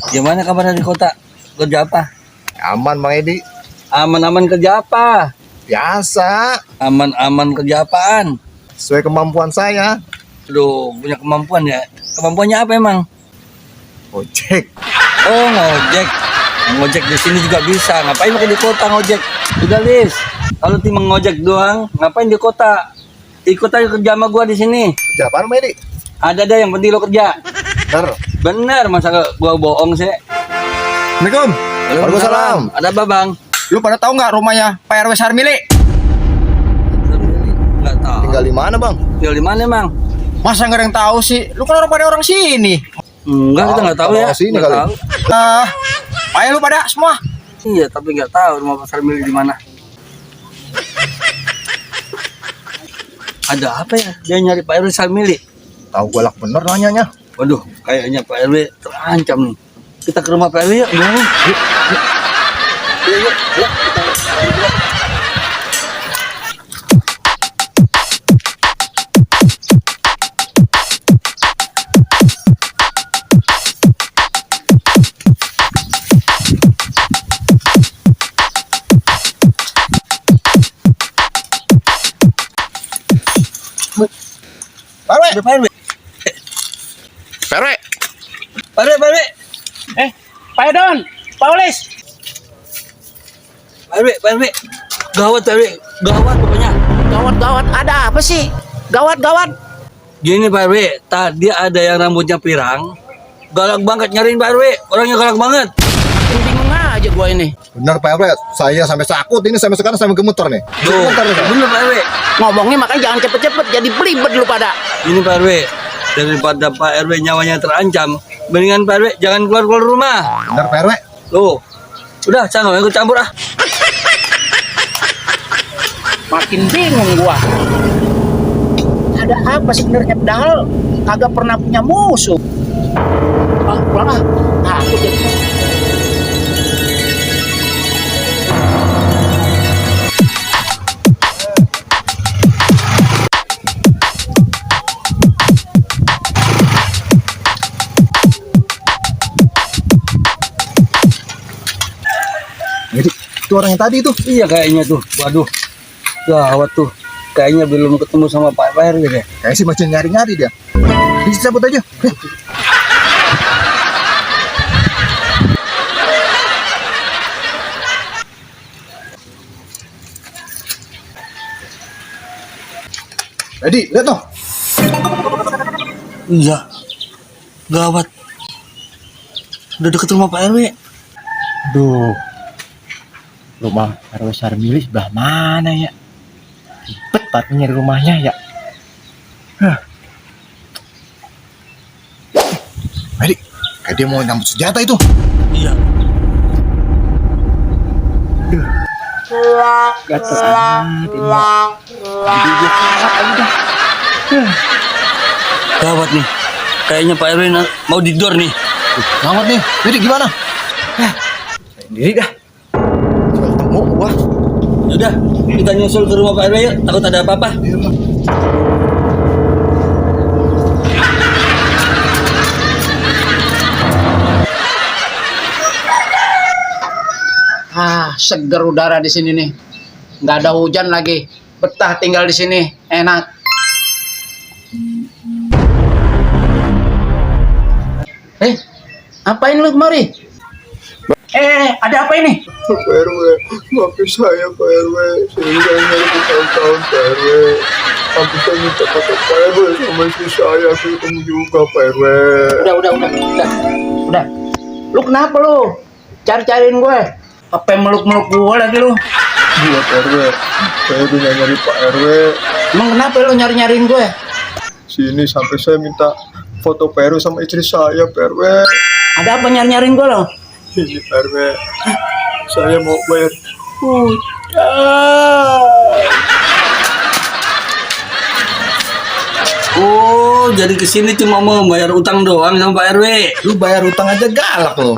Gimana kabar di kota? Kerja apa? Aman Bang Edi. Aman-aman kerja apa? Biasa, Aman-aman kerja apaan? sesuai kemampuan saya. Aduh, punya kemampuan ya. Kemampuannya apa emang? Ojek. Oh, ngojek. Ngojek di sini juga bisa. Ngapain pakai di kota ngojek? Udah, Lis. Kalau tim ngojek doang, ngapain di kota? Ikut aja kerja sama gua di sini. Kerja apaan Bang Edi? Ada yang penting lo kerja. Bener. Bener, masa gua bohong sih? Assalamualaikum. Waalaikumsalam. Ada apa, Bang? Lu pada tahu nggak rumahnya Pak RW Sarmili? Nggak tahu. Tinggal di mana Bang? Tinggal di mana, Bang? Masa nggak ada yang tahu sih? Lu kan orang sini. Enggak, kita nggak tahu ya. Orang sini Nggak kali. tahu. Ayo lu pada semua. Iya, tapi nggak tahu rumah pasar milik di mana. Ada apa ya? Dia nyari Pak RW Salmili. Tahu galak bener nanyanya. Waduh, kayaknya Pak RW terancam nih. Kita ke rumah Pak RW yuk. Gimana? Yuk. Yuk. Pak RW. Ada Pak RW. Pak RW. Pak RW, Pak RW. Pak Edon, Pak Ulis. Pak RW, Pak RW. Gawat Pak RW. Gawat pokoknya. Gawat, ada apa sih? Gawat. Gini Pak RW, tadi ada yang rambutnya pirang. Galak banget nyariin Pak RW. Orangnya galak banget. Bingung aja gua ini. Bener Pak RW. Saya sampai sakut ini sampai sekarang sampai gemeter nih. Tuh, Gemeter nih, Pak. bener Pak RW. Ngomongnya makanya jangan cepet-cepet, jadi belibet lu pada. Ini Pak RW, daripada Pak RW nyawanya terancam, mendingan Pak RW jangan keluar rumah. Bener Pak RW. Tuh, udah jangan ikut campur ah. Makin bingung gua. Ada apa sebenarnya padahal kagak pernah punya musuh. Pulang ah. Takut jadi. Jadi itu orang yang tadi tuh. Iya kayaknya tuh, waduh, gawat tuh. Kayaknya belum ketemu sama Pak RW deh. Kayak sih masih nyari-nyari dia. Bisa cabut aja. Jadi, lihat tuh. Iya, gawat. Udah deket rumah Pak RW. Duh. Rumah RW Sarmili sebelah mana ya? Ribet banget nyari rumahnya ya. Jadi, kayak dia mau nyambut senjata itu. Iya. Gatel amat ini. Jadi dia kalah aja dah. Gawat nih. Kayaknya Pak RW mau didor nih. Gawat nih. Jadi gimana? Sendiri dah. Coba ketemu gua. Udah, kita nyusul ke rumah Pak RW yuk. Takut ada apa-apa. Seger udara di sini nih. Nggak ada hujan lagi. Betah tinggal di sini, enak. Apain lu kemari? Ada apa ini? Pak RW, maafin saya Pak RW. Saya udah nyari bertahun-tahun Pak RW. Tapi saya minta foto Pak RW sama istri saya. Saya ketemu juga Pak RW. Udah. Lu kenapa lu? Cari-cariin gue. Apa yang meluk-meluk gue lagi lu? Iya Pak RW. Saya udah nyari Pak RW. Emang kenapa lu nyari-nyariin gue? Sini sampai saya minta foto Pak RW sama istri saya Pak RW. Ada apa nyari-nyariin gue lo? Ini Pak RW. Saya mau bayar Oh, jadi kesini cuma mau bayar utang doang sama Pak RW. Lu bayar utang aja galak lo.